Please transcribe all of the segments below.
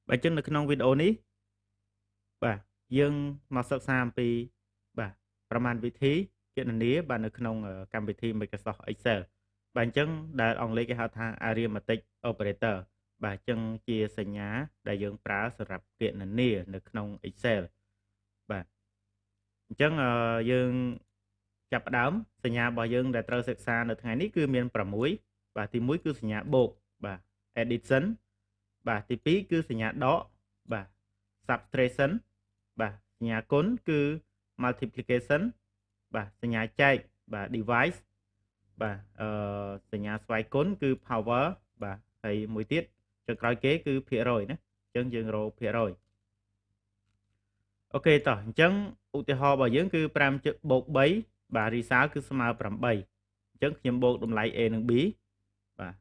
បាទអញ្ចឹងនៅក្នុងវីដេអូនេះបាទយើងមកសិក្សាអំពីបាទប្រមាណវិធីគណនាបាទនៅក្នុងកម្មវិធី Microsoft Excel បាទអញ្ចឹងដែលអង់គ្លេសគេហៅថា Arithmetic Operator បាទអញ្ចឹងជាសញ្ញាដែលយើងប្រើសម្រាប់គណនានៅក្នុង Excel បាទអញ្ចឹងយើងចាប់ផ្ដើមសញ្ញារបស់យើងដែលត្រូវសិក្សានៅថ្ងៃនេះគឺមាន6បាទទី1គឺសញ្ញាបូកបាទ addition បាទទី2គឺសញ្ញាដកបាទ subtraction បាទសញ្ញាគុណគឺ multiplication បាទសញ្ញាចែកបាទ divide បាទសញ្ញាស្វ័យគុណគឺ power បាទហើយមួយទៀតចុងក្រោយគេគឺភាគរយណាអញ្ចឹងយើងរកភាគរយអូខេតោះអញ្ចឹងឧទាហរណ៍របស់យើងគឺ5បូក3បាទ result គឺស្មើ8អញ្ចឹងខ្ញុំបូកតម្លៃ A និង B បាទ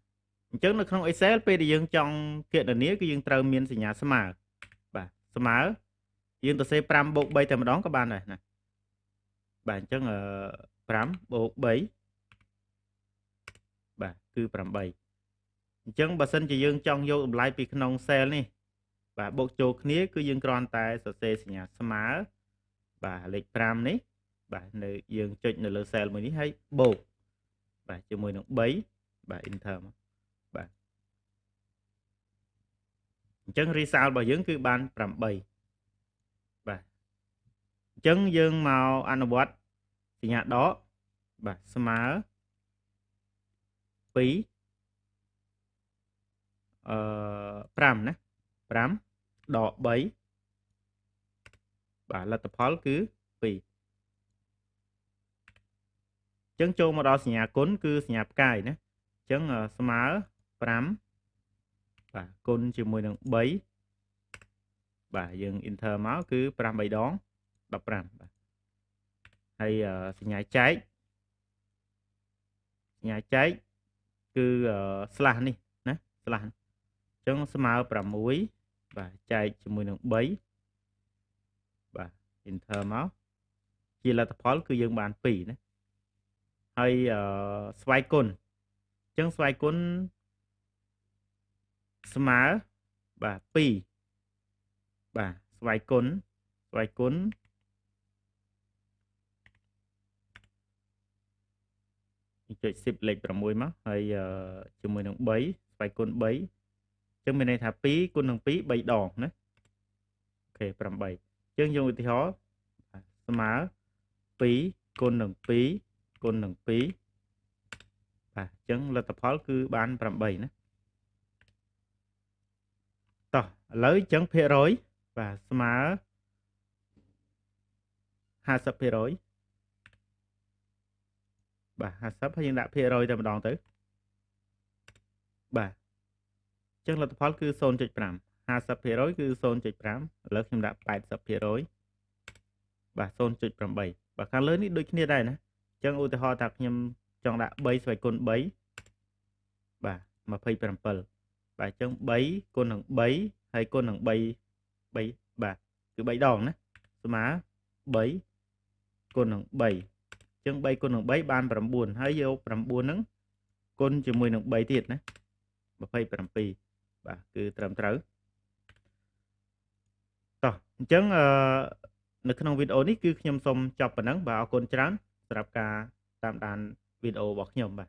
អញ្ចឹងនៅក្នុង Excel ពេលដែលយើងចង់គណនាគឺយើងត្រូវមានសញ្ញាស្មើបាទស្មើយើងទៅសេ5បូក3តែម្ដងក៏បានដែរណាបាទអញ្ចឹង5បូក3បាទគឺ8អញ្ចឹងបើសិនជាយើងចង់យកតម្លៃពីក្នុង cell នេះបាទបូកចូលគ្នាគឺយើងគ្រាន់តែសរសេរសញ្ញាស្មើបាទលេខ5នេះបាទនៅយើងចុចនៅលើ cell មួយនេះហើយបូកបាទជាមួយនឹង3បាទ enter មកបាទអញ្ចឹង result របស់យើងគឺបាន8បាទអញ្ចឹងយើងមកអនុវត្តសញ្ញាដកបាទស្មើ2 5ណា5ដក3បាទលទ្ធផលគឺ2អញ្ចឹងចូលមកដល់សញ្ញាគុណគឺសញ្ញាផ្កាយណាអញ្ចឹងស្មើ5បាទគុណជាមួយនឹង3បាទយើង enter មកគឺ5 3ដង15បាទហើយសញ្ញាចែកសញ្ញាចែកគឺ slash នេះណា slash អញ្ចឹងស្មើ6បាទចែកជាមួយនឹង3បាទ enter មកជាលទ្ធផលគឺយើងបាន2ណាហើយស្វ័យគុណអញ្ចឹងស្វ័យគុណស្មើបាទ2បាទស្វ័យគុណស្វ័យគុណចុច shift លេខ6មកហើយជាមួយនឹង3ស្វ័យគុណ3អញ្ចឹងមានន័យថា2គុណនឹង2 3ដងណាអូខេ8អញ្ចឹងយើងឧទាហរណ៍ស្មើ2គុណនឹង2គុណនឹង2បាទអញ្ចឹងលទ្ធផលគឺបាន8ណាតោះឥឡូវអញ្ចឹងភាគរយបាទស្មើ50%បាទ50ហើយយើងដាក់ភាគរយតែម្ដងទៅបាទអញ្ចឹងលទ្ធផលគឺ0.5 50%គឺ0.5ឥឡូវខ្ញុំដាក់80%បាទ0.8បាទខាងលើនេះដូចគ្នាដែរណាអញ្ចឹងឧទាហរណ៍ថាខ្ញុំចង់ដាក់3ស្វ័យគុណ3បាទ27បាទអញ្ចឹង3គុណនឹង3ហើយគុណនឹង3 3បាទគឺ3ដងណាស្មើ3គុណនឹង3អញ្ចឹង3គុណនឹង3បាន9ហើយយក9ហ្នឹងគុណជាមួយនឹង3ទៀតណា27បាទគឺត្រឹមត្រូវតោះអញ្ចឹងនៅក្នុងវីដេអូនេះគឺខ្ញុំសូមចប់ប៉ុណ្ណឹងបាទអរគុណច្រើនសម្រាប់ការតាមដានវីដេអូរបស់ខ្ញុំបាទ